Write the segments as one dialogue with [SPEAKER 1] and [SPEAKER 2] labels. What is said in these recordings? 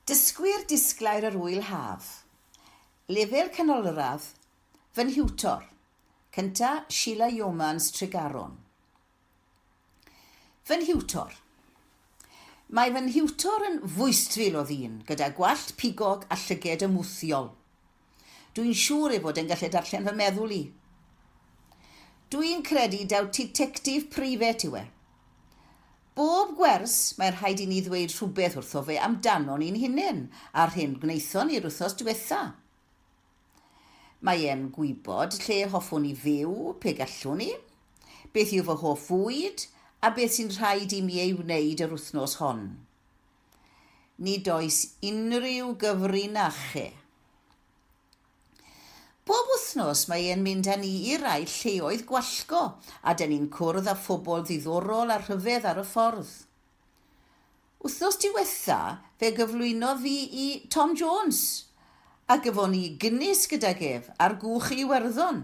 [SPEAKER 1] Dysgwyr disglair yr ŵyl haf. Lefel canolradd, fy nhiwtor. Cynta, Sheila Yeomans, Tregaron. Fy nhiwtor. Mae fy nhiwtor yn fwystfil o ddyn, gyda gwallt pigog a llyged ymwthiol. Dw i'n siŵr ei fod e'n gallu darllen fy meddwl i. Dw i'n credu daw titectif preifet yw e. Bob gwers, mae'n rhaid i ni ddweud rhywbeth wrtho fe amdanon ni'n hunain a'r hyn gwnaethon ni'r wythnos diwetha. Mae e'n gwybod lle hoffwn i fyw pe gallwn i, beth yw fy hoff fwyd a beth sy'n rhaid i mi ei wneud yr wythnos hon. Nid oes unrhyw gyfrinache. Bob wythnos mae e'n mynd â ni i rai lleoedd gwallgo a 'den ni'n cwrdd â phobl ddiddorol a rhyfedd ar y ffordd. Wythnos diwetha fe gyflwynodd fi i Tom Jones a gyfon ni Guinness gydag ef ar gwch i Iwerddon.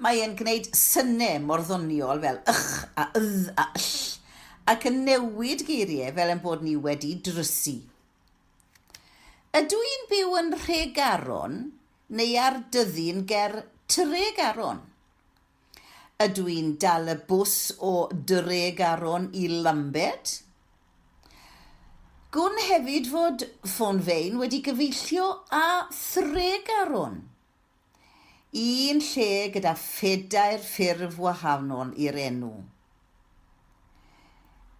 [SPEAKER 1] Mae e'n gwneud synne mor ddoniol fel ych a ydd a yll ac yn newid geiriau fel ein bod ni wedi drysu. Ydw i'n byw yn Nhregaron neu ar dyddyn ger Tregaron? Ydw i'n dal y bws o Dregaron i Lambed? Gwn hefyd fod Fôn Fein wedi gyfeillio â Thregaron. Un lle gyda phedair ffurf wahanol i'r enw.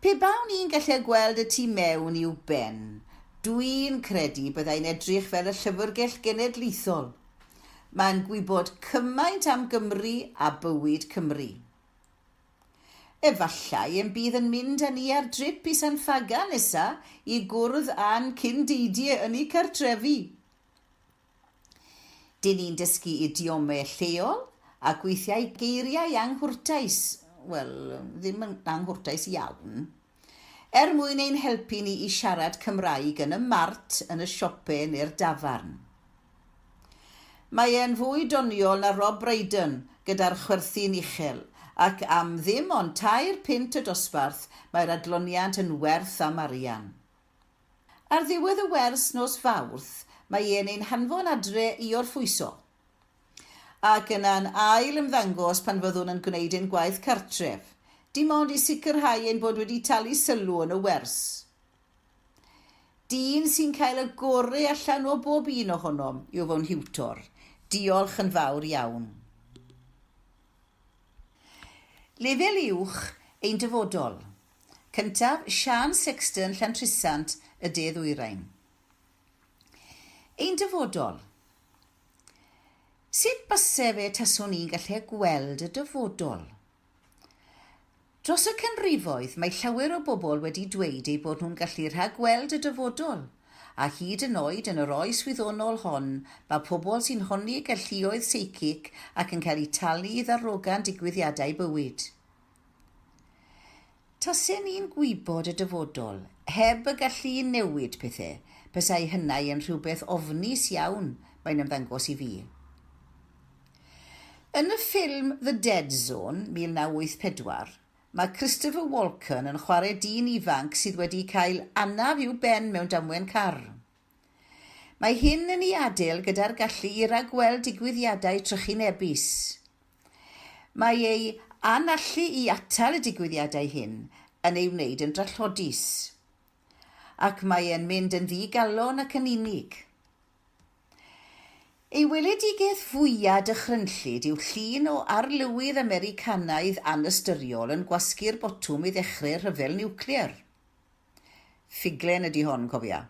[SPEAKER 1] Pe bawn i'n gallu gweld y tu mewn i'w ben, dw i'n credu byddai'n edrych fel y Llyfrgell Genedlaethol. Mae'n gwybod cymaint am Gymru a bywyd Cymru. Efallai ein bydd yn mynd â ni ar drip i San Ffagan nesa i gwrdd â'n cyn-deidie yn eu cartrefi. Dyn ni'n dysgu idiomau lleol ac weithiau geiriau anghwrtais, wel, ddim yn anghwrtais iawn, er mwyn ein helpu ni i siarad Cymraeg yn y mart, yn y siope neu'r dafarn. Mae e'n fwy doniol na Rob Brydon gyda'r chwerthin uchel, ac am ddim ond tair punt y dosbarth mae'r adloniant yn werth am arian. Ar ddiwedd y wers nos Fawrth, mae e'n ein hanfon adre i orffwyso. Ac yna'n ail ymddangos pan fyddwn yn gwneud ein gwaith cartref, dim ond i sicrhau ein bod wedi talu sylw yn y wers. Dyn sy'n cael y gore allan o bob un ohonom yw fy nhiwtor. Diolch yn fawr iawn. Lefel Uwch, Ein Dyfodol. Cyntaf, Siân Sexton, Llantrisant, y De Ddwyrain. Ein dyfodol. Sut byse fe taswn i'n gallu gweld y dyfodol? Dros y canrifoedd, mae llawer o bobl wedi dweud eu bod nhw'n gallu rhagweld y dyfodol, a hyd yn oed yn yr oes wyddonol hon, mae pobl sy'n honni galluoedd seicig ac yn cael eu talu i ddarogan digwyddiadau bywyd. Tasen i'n gwybod y dyfodol, heb y gallu i newid pethe, bysai hynnau yn rhywbeth ofnus iawn, mae'n ymddangos i fi. Yn y ffilm The Dead Zone, 1984, mae Christopher Walken yn chwarae dyn ifanc sydd wedi cael anaf i'w ben mewn damwain car. Mae hyn yn ei adael gyda'r gallu i ragweld digwyddiadau trychinebus. Mae ei anallu i atal y digwyddiadau hyn yn ei wneud yn drallodus. Ac mae e'n mynd yn ddi-galon ac yn unig. Ei weledigaeth fwya' dychrynllyd yw llun o arlywydd Americanaidd anystyriol yn gwasgu'r botwm i ddechrau rhyfel niwclear. Ffuglen ydy hon, cofia.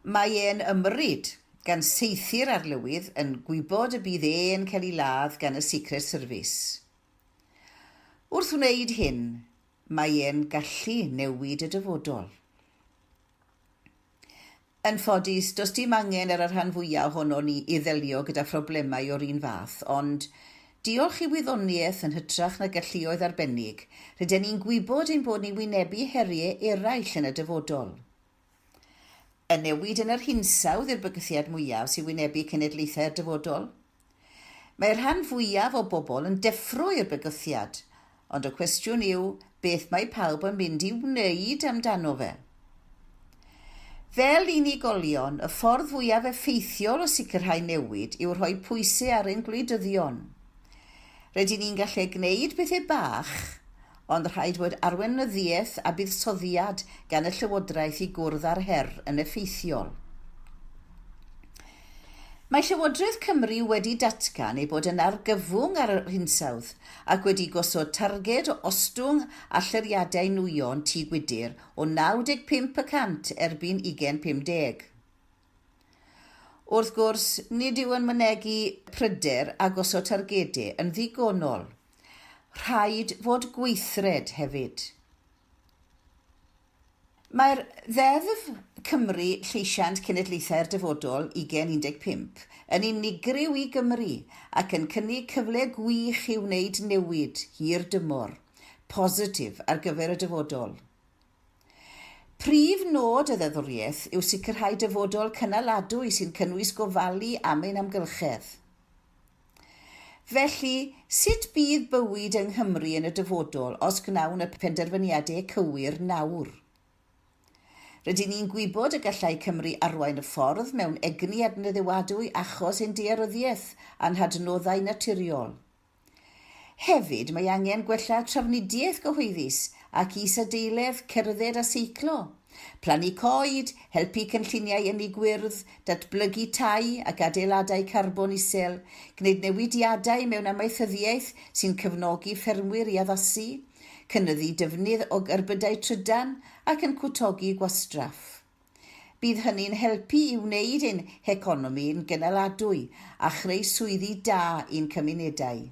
[SPEAKER 1] Mae e'n ymyrryd, gan saethu'r arlywydd yn gwybod y bydd e'n cael ei ladd gan y Secret Service. Wrth wneud hyn, mae e'n gallu newid y dyfodol. Yn ffodus, does dim angen ar y rhan fwyaf ohonon ni i ddelio gyda phroblemau o'r un fath, ond, diolch i wyddoniaeth yn hytrach na galluoedd arbennig, ryden ni'n gwybod ein bod ni'n wynebu heriau eraill yn y dyfodol. Y newid yn yr hinsawdd yw'r bygythiad mwyaf sy'n wynebu cenedlaethau'r dyfodol. Mae'r rhan fwyaf o bobl yn deffro i'r bygythiad, ond y cwestiwn yw beth mae pawb yn mynd i'w wneud amdano fe? Fel unigolion, y ffordd fwyaf effeithiol o sicrhau newid yw rhoi pwysau ar ein gwleidyddion. Rydyn ni'n gallu gwneud pethau bach, ond rhaid bod arweinyddiaeth a buddsoddiad gan y llywodraeth i gwrdd â'r her yn effeithiol. Mae Llywodraeth Cymru wedi datgan ei bod yn argyfwng ar yr hinsawdd ac wedi gosod targed o ostwng allyriadau nwyon tŷ gwydr o 95 y cant erbyn 2050. Wrth gwrs, nid yw yn mynegi pryder a gosod targedau yn ddigonol. Rhaid fod gweithred hefyd. Mae'r Ddeddf Cymru Lleisiant Cenedlaethau'r Dyfodol 2015 yn unigryw i Gymru ac yn cynnig cyfle gwych i wneud newid hir dymor, positif ar gyfer y dyfodol. Prif nod y ddeddfwriaeth yw sicrhau dyfodol cynaladwy sy'n cynnwys gofalu am ein amgylchedd. Felly, sut bydd bywyd yng Nghymru yn y dyfodol os gwnawn y penderfyniadau cywir nawr? Rydyn ni'n gwybod y gallai Cymru arwain y ffordd mewn egni adnewyddiadwy achos ein daearyddiaeth a'n hadnoddau naturiol. Hefyd, mae angen gwella trafnidiaeth gyhoeddus ac isadeiledd cerdded a seiclo, plannu coed, helpu cynlluniau ynni gwyrdd, datblygu tai ac adeiladau carbon isel, gwneud newidiadau mewn amaethyddiaeth sy'n cefnogi ffermwyr i addasu, cynyddu defnydd o gerbydau trydan ac yn cwtogi gwastraff. Bydd hynny'n helpu i wneud ein heconomi'n gynaladwy a chreu swyddi da i'n cymunedau.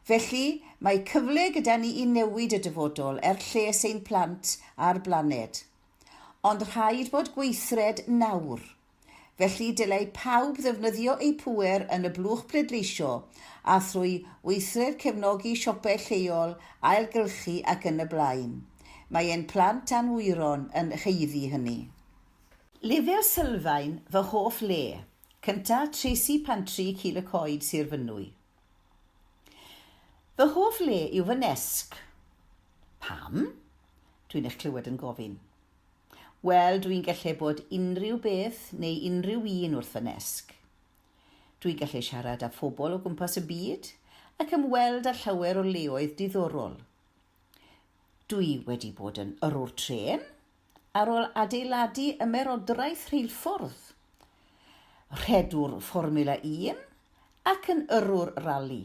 [SPEAKER 1] Felly, mae cyfle gyda ni i newid y dyfodol er lles ein plant a'r blaned. Ond rhaid bod gweithred nawr. Felly, dylai pawb ddefnyddio eu pŵer yn y blwch pleidleisio a thrwy weithred cefnogi siopau lleol, ailgylchu ac yn y blaen. Mae ein plant a'n wyron yn haeddu hynny. Lefel sylfaen, fy hoff le. Cynta, Tracy Pantry, Cil-y-coed, Sir Fynwy. Fy hoff le yw fy nesg. Pam? Dwi'n eich clywed yn gofyn. Wel, dwi'n gallu bod unrhyw beth neu unrhyw un wrth fy nesg. Dwi'n gallu siarad â phobl o gwmpas y byd ac ymweld â llawer o leoedd diddorol. Dwi wedi bod yn yrrwr trên ar ôl adeiladu ymerodraeth rheilffordd, rhedwr Fformiwla Un ac yn yrrwr rali.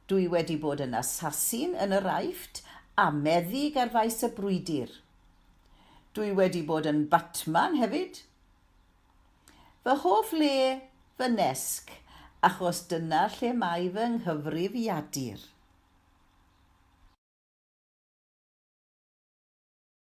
[SPEAKER 1] Dwi wedi bod yn assassin yn yr Aifft a meddyg ar faes y brwydr. Dwi wedi bod yn Batman hefyd. Fy hoff le, fy nesg, achos dyna lle mae fy nghyfrifiadur.